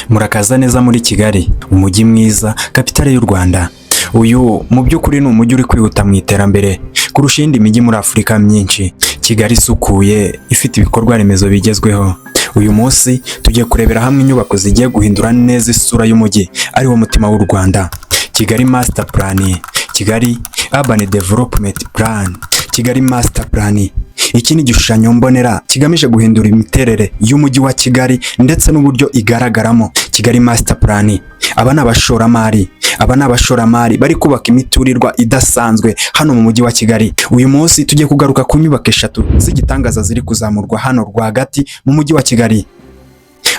Murakaza neza muri Kigali, umujyi mwiza, kapitale y'u Rwanda. Uyu mu by'ukuri ni umujyi uri kwihuta mu iterambere kurusha iyindi mijyi muri Afurika myinshi. Kigali isukuye, ifite ibikorwa remezo bigezweho. Uyu munsi tugiye kurebera hamwe inyubako zigiye guhindura neza isura y'umujyi, ari wo mutima w'u Rwanda. Kigali Master Plan, Kigali Urban Development Plan, Kigali Master Plan. Iki ni igishushanyo mbonera kigamije guhindura imiterere y'umujyi wa Kigali ndetse n'uburyo igaragaramo. Kigali Master Plan. Aba ni abashoramari, aba ni abashoramari bari kubaka imiturirwa idasanzwe hano mu mujyi wa Kigali. Uyu munsi tugiye kugaruka ku nyubako eshatu z'igitangaza ziri kuzamurwa hano rwagati mu mujyi wa Kigali.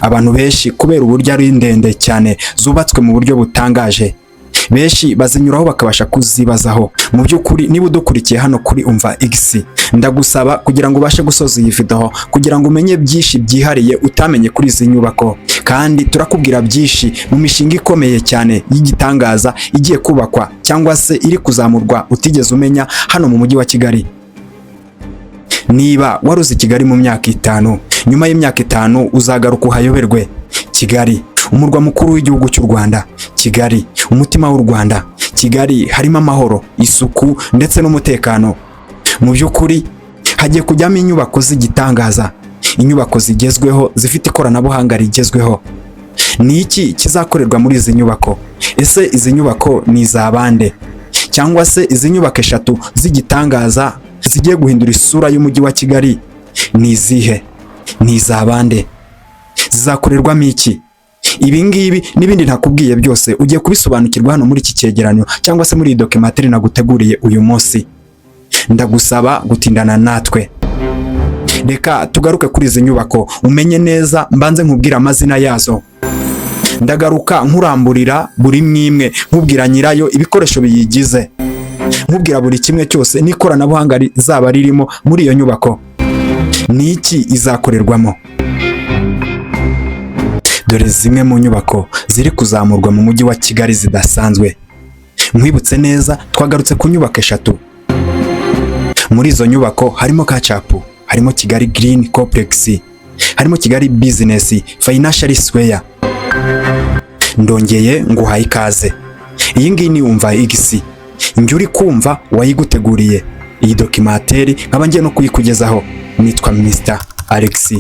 Abantu benshi kubera uburyo ari ndende cyane, zubatswe mu buryo butangaje, benshi bazinyuraho bakabasha kuzibazaho. Mu by'ukuri, niba udukurikiye hano kuri Umva X, ndagusaba kugira ngo ubashe gusoza iyi video kugira ngo umenye byinshi byihariye utamenye kuri izi nyubako. Kandi turakubwira byinshi mu mishinga ikomeye cyane y'igitangaza igiye kubakwa cyangwa se iri kuzamurwa utigeze umenya hano mu mujyi wa Kigali. Niba wari uzi Kigali mu myaka 5, nyuma y'imyaka 5 uzagaruka uhayoberwe. Kigali, umurwa mukuru w'igihugu cy'u Rwanda. Kigali, umutima w'u Rwanda. Kigali harimo amahoro, isuku ndetse n'umutekano. Mu by'ukuri hagiye kujyamo inyubako z'igitangaza, inyubako zigezweho zifite ikoranabuhanga rigezweho. Ni iki kizakorerwa muri izi nyubako? Ese izi nyubako ni iza bande? Cyangwa se izi nyubako eshatu z'igitangaza zigiye guhindura isura y'umujyi wa Kigali ni izihe? Ni iza bande? Zizakorerwamo iki? Ibi ngibi n'ibindi ntakubwiye byose ugiye kubisobanukirwa hano muri iki cyegeranyo cyangwa se muri iyi documentary naguteguriye uyu munsi. Ndagusaba gutindana natwe. Reka tugaruke kuri izi nyubako umenye neza, mbanze nkubwire amazina yazo. Ndagaruka nkuramburira buri mwimwe, nkubwira nyirayo, ibikoresho biyigize, nkubwira buri kimwe cyose n'ikoranabuhanga rizaba ririmo muri iyo nyubako. Ni iki izakorerwamo? Dore zimwe mu nyubako ziri kuzamurwa mu mujyi wa Kigali zidasanzwe. Nkwibutse neza, twagarutse ku nyubako eshatu. Muri izo nyubako harimo Kacapu, harimo Kigali Green Complex, harimo Kigali Business Financial Square. Ndongeye nguhaye ikaze. Iyi ngiyi ni Umva X. Njye uri kumva wayiguteguriye iyi documentary, nkaba ngiye no kuyikugezaho. Nitwa Mr Alex.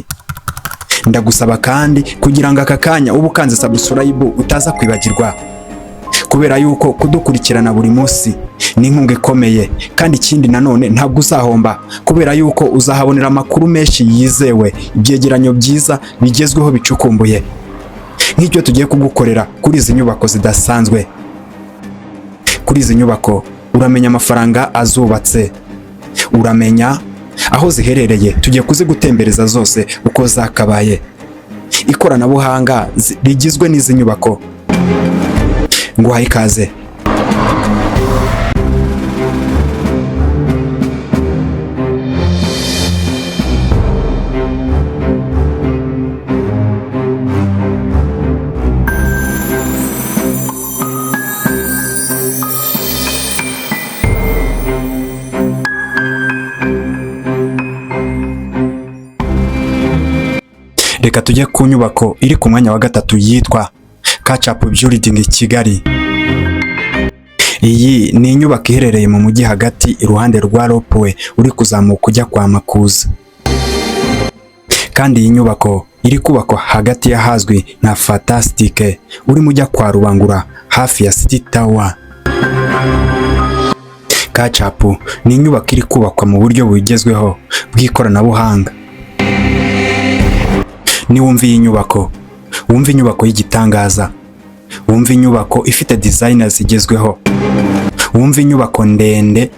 Ndagusaba kandi kugira ngo aka kanya uba ukanze subscribe, utaza kwibagirwa, kubera yuko kudukurikirana buri munsi ni inkunga ikomeye. Kandi ikindi nanone, ntabwo uzahomba, kubera yuko uzahabonera amakuru menshi yizewe, ibyegeranyo byiza bigezweho bicukumbuye nk'icyo tugiye kugukorera kuri izi nyubako zidasanzwe. Kuri izi nyubako uramenya amafaranga azubatse, uramenya aho ziherereye, tugiye kuzigutembereza zose uko zakabaye, ikoranabuhanga rigizwe n'izi nyubako. Nguhaye ikaze. Reka tujye ku nyubako iri ku mwanya wa gatatu yitwa Catch-up Building Kigali. Iyi ni inyubako iherereye mu mujyi hagati, iruhande rwa rond-point uri kuzamuka ujya kwa Makuza. Kandi iyi nyubako iri kubakwa hagati y'ahazwi nka Fantastic, urimo ujya kwa Rubangura, hafi ya City Tower. Catch-up ni inyubako iri kubakwa mu buryo bugezweho bw'ikoranabuhanga. Niwumva iyi nyubako, wumva inyubako y'igitangaza, wumva inyubako ifite design zigezweho, wumva inyubako ndende,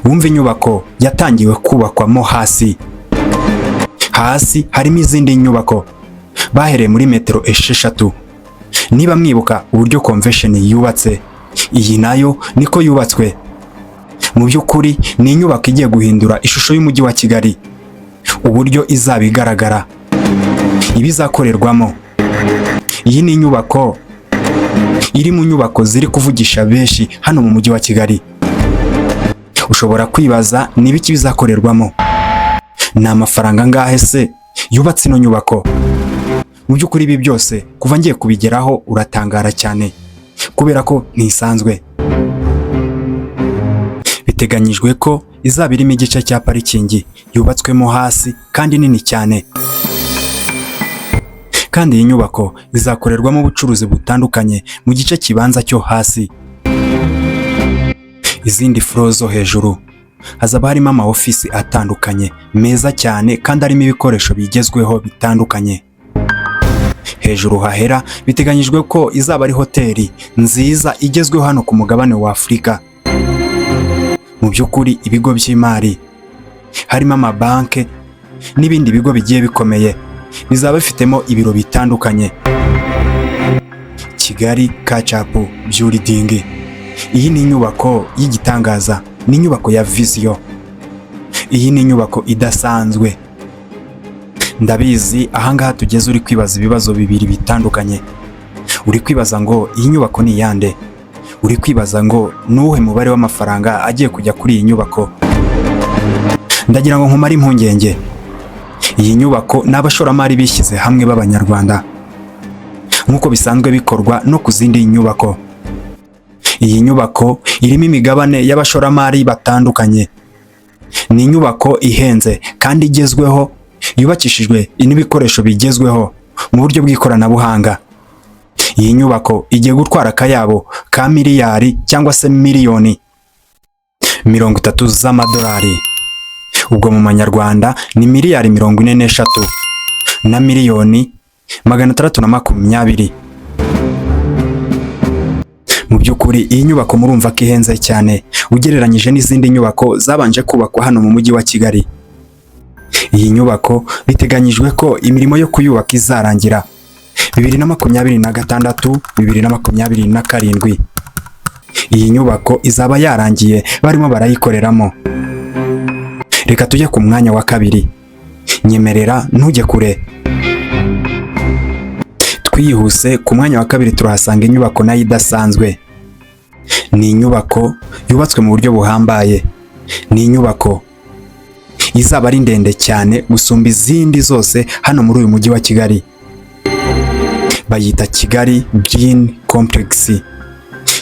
wumva inyubako yatangiwe kubakwamo hasi. Hasi harimo izindi nyubako, bahereye muri metero 6. Niba mwibuka uburyo Convention yubatse, iyi nayo niko yubatswe. Mu by'ukuri ni inyubako igiye guhindura ishusho y'umujyi wa Kigali, uburyo izaba igaragara, ibizakorerwamo. Iyi ni inyubako iri mu nyubako ziri kuvugisha benshi hano mu mujyi wa Kigali. Ushobora kwibaza ni ibiki bizakorerwamo, ni amafaranga angahe se yubatse ino nyubako? Mu by'ukuri ibi byose kuva ngiye kubigeraho uratangara cyane, kubera ko ntisanzwe. Biteganyijwe ko izaba irimo igice cya parikingi yubatswemo hasi kandi nini cyane, kandi iyi nyubako izakorerwamo ubucuruzi butandukanye mu gice kibanza cyo hasi. Izindi floor zo hejuru hazaba harimo ama ofisi atandukanye meza cyane kandi arimo ibikoresho bigezweho bitandukanye. Hejuru hahera biteganyijwe ko izaba ari hoteli nziza igezweho hano ku mugabane wa Afurika. Mu by'ukuri ibigo by'imari harimo amabanki n'ibindi bigo bigiye bikomeye bizaba bifitemo ibiro bitandukanye. Kigali Catch-up Building, iyi ni inyubako y'igitangaza, ni inyubako ya vision. Iyi ni inyubako idasanzwe. Ndabizi ahangaha tugeze uri kwibaza ibibazo bibiri bitandukanye. Uri kwibaza ngo iyi nyubako ni iyande? Uri kwibaza ngo ni uwuhe mubare w'amafaranga agiye kujya kuri iyi nyubako? Ndagira ngo nkumare impungenge. Iyi nyubako ni abashoramari bishyize hamwe b'Abanyarwanda, nk'uko bisanzwe bikorwa no ku zindi nyubako. Iyi nyubako irimo imigabane y'abashoramari batandukanye. Ni inyubako ihenze kandi igezweho, yubakishijwe n'ibikoresho bigezweho mu buryo bw'ikoranabuhanga. Iyi nyubako igiye gutwara akayabo ka miliyari cyangwa se miliyoni 30 z'amadolari. Ubwo mu manyarwanda ni miliyari 43 na miliyoni 620. Mu by'ukuri iyi nyubako murumva ko ihenze cyane ugereranyije n'izindi nyubako zabanje kubakwa hano mu mujyi wa Kigali. Iyi nyubako biteganyijwe ko imirimo yo kuyubaka izarangira 2026, 2027. Iyi nyubako izaba yarangiye barimo barayikoreramo. Reka tujye ku mwanya wa kabiri. Nyemerera ntujye kure. Twihuse, ku mwanya wa kabiri turahasanga inyubako nayo idasanzwe. Ni inyubako yubatswe mu buryo buhambaye. Ni inyubako izaba ari ndende cyane gusumba izindi zose hano muri uyu mujyi wa Kigali. Bayita Kigali Green Complex.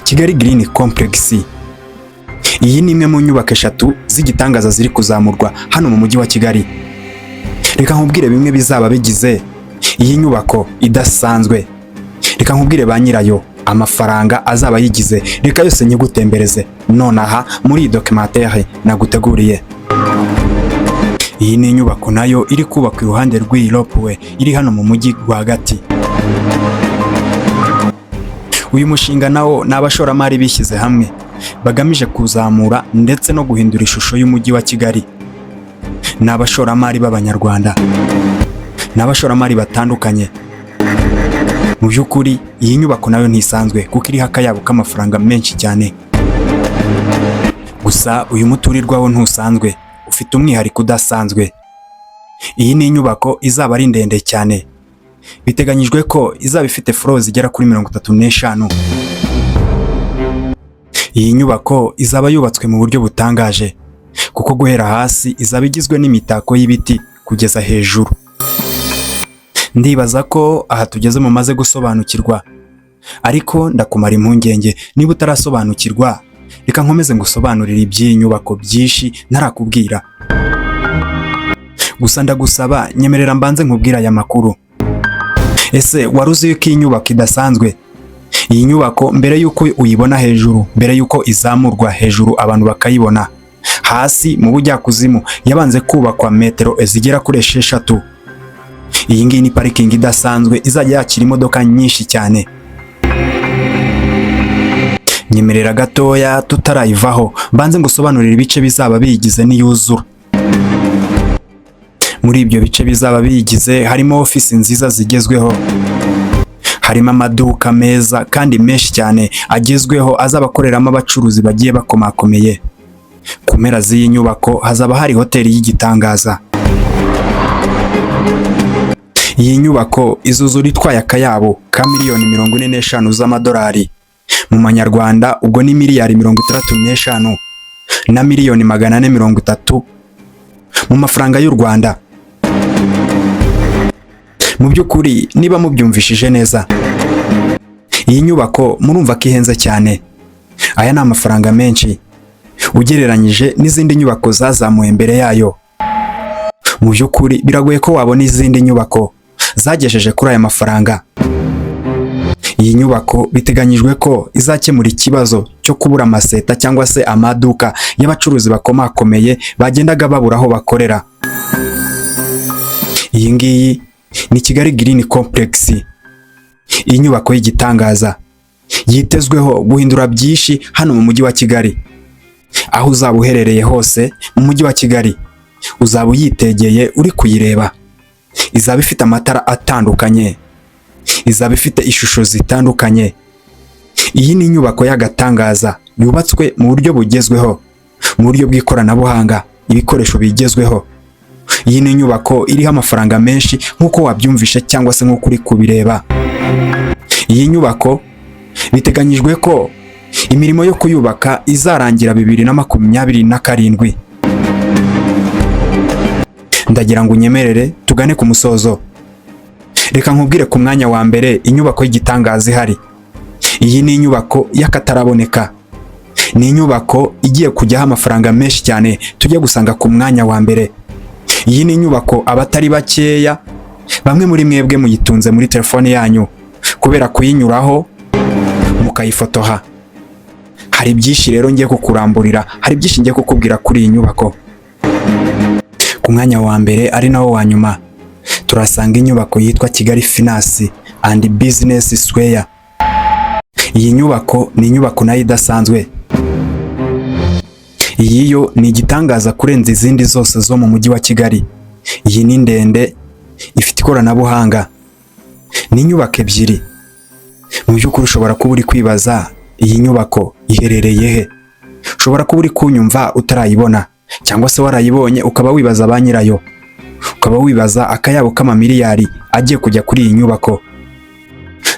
Kigali Green Complex. Iyi ni imwe mu nyubako eshatu z'igitangaza ziri kuzamurwa hano mu mujyi wa Kigali. Reka nkubwire bimwe bizaba bigize iyi nyubako idasanzwe. Reka nkubwire ba nyirayo, amafaranga azaba ayigize, reka yose nyigutembereze nonaha muri iyi documentaire naguteguriye. Iyi ni inyubako nayo iri kubakwa iruhande rw'iyi ropeway iri hano mu mujyi rwagati. Uyu mushinga nawo ni abashoramari bishyize hamwe bagamije kuzamura ndetse no guhindura ishusho y'umujyi wa Kigali. Ni abashoramari b'Abanyarwanda, ni abashoramari batandukanye. Mu by'ukuri iyi nyubako nayo ntisanzwe kuko iriho akayabo k'amafaranga menshi cyane. Gusa uyu muturirwa wo ntusanzwe, ufite umwihariko udasanzwe. Iyi ni inyubako izaba ari ndende cyane. Biteganyijwe ko izaba ifite floor zigera kuri 35. Iyi nyubako izaba yubatswe mu buryo butangaje, kuko guhera hasi izaba igizwe n'imitako y'ibiti kugeza hejuru. Ndibaza ko aha tugeze mumaze gusobanukirwa, ariko ndakumara impungenge. Niba utarasobanukirwa, reka nkomeze ngusobanurire iby'iyi nyubako byinshi ntarakubwira. Gusa ndagusaba nyemerera mbanze nkubwire aya makuru. Ese wari uzi yuko iyi nyubako idasanzwe? Iyi nyubako mbere y'uko uyibona hejuru, mbere y'uko izamurwa hejuru abantu bakayibona, hasi mu bujyakuzimu yabanze kubakwa metero zigera kuri 6. Iyi ngiyi ni parikingi idasanzwe izajya yakira imodoka nyinshi cyane. Nyemerera gatoya tutarayivaho, mbanze ngusobanurire ibice bizaba biyigize niyuzura. Muri ibyo bice bizaba biyigize harimo ofisi nziza zigezweho, harimo amaduka meza kandi menshi cyane agezweho azaba akoreramo abacuruzi bagiye bakomakomeye. Ku mpera z'iyi nyubako hazaba hari hoteli y'igitangaza. Iyi nyubako izuzura itwaye akayabo ka miliyoni 45 z'amadolari. Mu manyarwanda ubwo ni miliyari 65 na miliyoni 430 mu mafaranga y'u Rwanda. Mu by'ukuri, niba mubyumvishije neza, iyi nyubako murumva ko ihenze cyane. Aya ni amafaranga menshi ugereranyije n'izindi nyubako zazamuwe mbere yayo. Mu by'ukuri biragoye ko wabona izindi nyubako zagejeje kuri aya mafaranga. Iyi nyubako biteganyijwe ko izakemura ikibazo cyo kubura amaseta cyangwa se amaduka y'abacuruzi bakomakomeye bagendaga babura aho bakorera. Iyi ngiyi ni Kigali Green Complex. Iyi nyubako y'igitangaza yitezweho guhindura byinshi hano mu mujyi wa Kigali. Aho uzaba uherereye hose mu mujyi wa Kigali, uzaba uyitegeye uri kuyireba. Izaba ifite amatara atandukanye, izaba ifite ishusho zitandukanye. Iyi ni inyubako y'agatangaza yubatswe mu buryo bugezweho, mu buryo bw'ikoranabuhanga, ibikoresho bigezweho. Iyi ni inyubako iriho amafaranga menshi nk'uko wabyumvishe cyangwa se nk'uko uri kubireba. Iyi nyubako biteganyijwe ko imirimo yo kuyubaka izarangira 2027. Ndagira ngo unyemerere tugane ku musozo. Reka nkubwire ku mwanya wa mbere inyubako y'igitangaza ihari. Iyi ni inyubako y'akataraboneka, ni inyubako igiye kujyaho amafaranga menshi cyane tujya gusanga ku mwanya wa mbere. Iyi ni inyubako abatari bakeya, bamwe muri mwebwe muyitunze muri telefone yanyu kubera kuyinyuraho mukayifotoha. Hari byinshi rero ngiye kukuramburira, hari byinshi ngiye kukubwira kuri iyi nyubako. Ku mwanya wa mbere ari nawo wa nyuma turasanga inyubako yitwa Kigali Finance and Business Square. Iyi nyubako ni inyubako nayo idasanzwe. Iyi yo ni igitangaza kurenza izindi zose zo mu mujyi wa Kigali. Iyi ni ndende, ifite ikoranabuhanga, ni inyubako ebyiri. Mu by'ukuri ushobora kuba uri kwibaza iyi nyubako iherereye he. Ushobora kuba uri kunyumva utarayibona, cyangwa se warayibonye ukaba wibaza ba nyirayo, ukaba wibaza akayabo k'amamiliyari agiye kujya kuri iyi nyubako.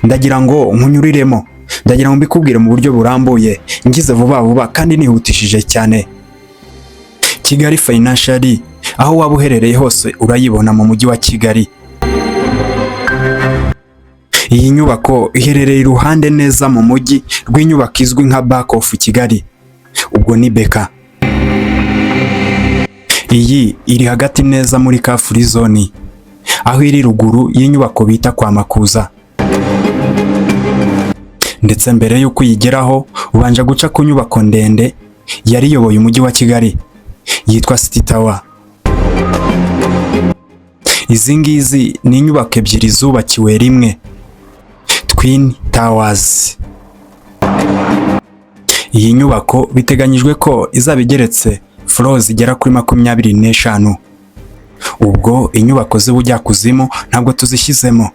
Ndagira ngo nkunyuriremo, ndagira ngo mbikubwire mu buryo burambuye, ngize vuba vuba kandi nihutishije cyane. Kigali Financial, aho waba uherereye hose urayibona mu mujyi wa Kigali. Iyi nyubako iherereye iruhande neza mu mujyi rw'inyubako izwi nka Bank of Kigali, ubwo ni BK. Iyi iri hagati neza muri Car Free Zone, aho iri ruguru y'inyubako bita kwa Makuza. Ndetse mbere y'uko uyigeraho ubanje guca ku nyubako ndende yari iyoboye umujyi wa Kigali yitwa City Tower. Izi ngizi ni inyubako ebyiri zubakiwe rimwe, Twin Towers. Iyi nyubako biteganyijwe ko izaba igeretse floor zigera kuri 25. Ubwo inyubako z'ubujyakuzimu ntabwo tuzishyizemo.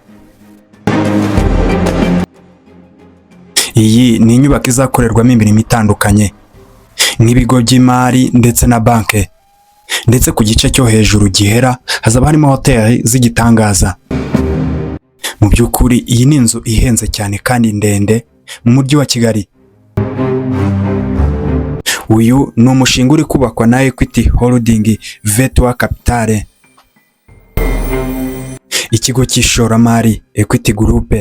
Iyi ni inyubako izakorerwamo imirimo itandukanye nk'ibigo by'imari ndetse na banki, ndetse ku gice cyo hejuru gihera hazaba harimo hoteli z'igitangaza. Mu by'ukuri iyi ni inzu ihenze cyane kandi ndende mu mujyi wa Kigali. Uyu ni umushinga uri kubakwa na Equity Holding Venture Capital, ikigo cy'ishoramari Equity Group,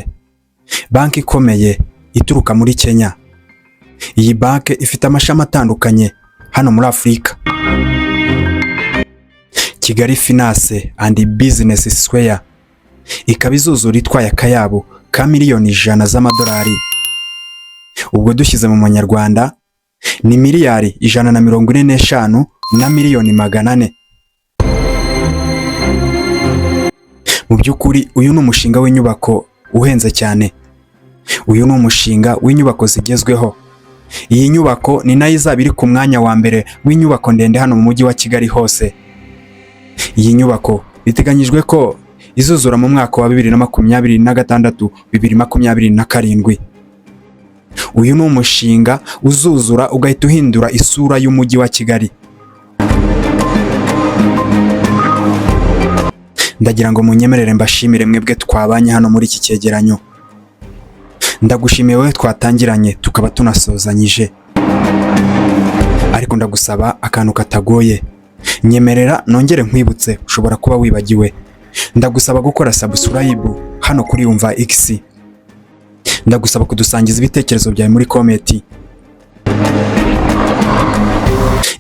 banki ikomeye ituruka muri Kenya. Iyi banki ifite amashami atandukanye hano muri Afurika. Kigali Finance and Business Square ikaba izuzura itwaye akayabo ka miliyoni 100 z'amadolari. Ubwo dushyize mu manyarwanda ni miliyari 145 na miliyoni 400. Mu by'ukuri uyu ni umushinga w'inyubako uhenze cyane. Uyu ni umushinga w'inyubako zigezweho. Iyi nyubako ni nayo izaba iri ku mwanya wa mbere w'inyubako ndende hano mu mujyi wa Kigali hose. Iyi nyubako biteganyijwe ko izuzura mu mwaka wa 2026, 2027. Uyu ni umushinga uzuzura ugahita uhindura isura y'umujyi wa Kigali. Ndagira ngo munyemerere mbashimire mwebwe twabanye hano muri iki cyegeranyo. Ndagushimiye wowe twatangiranye tukaba tunasozanyije, ariko ndagusaba akantu katagoye. Nyemerera nongere nkwibutse, ushobora kuba wibagiwe. Ndagusaba gukora subscribe hano kuri Umva X. Ndagusaba kudusangiza ibitekerezo byawe muri comment.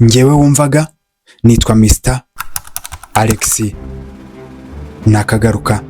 Njyewe wumvaga nitwa Mr Alex. Nakagaruka.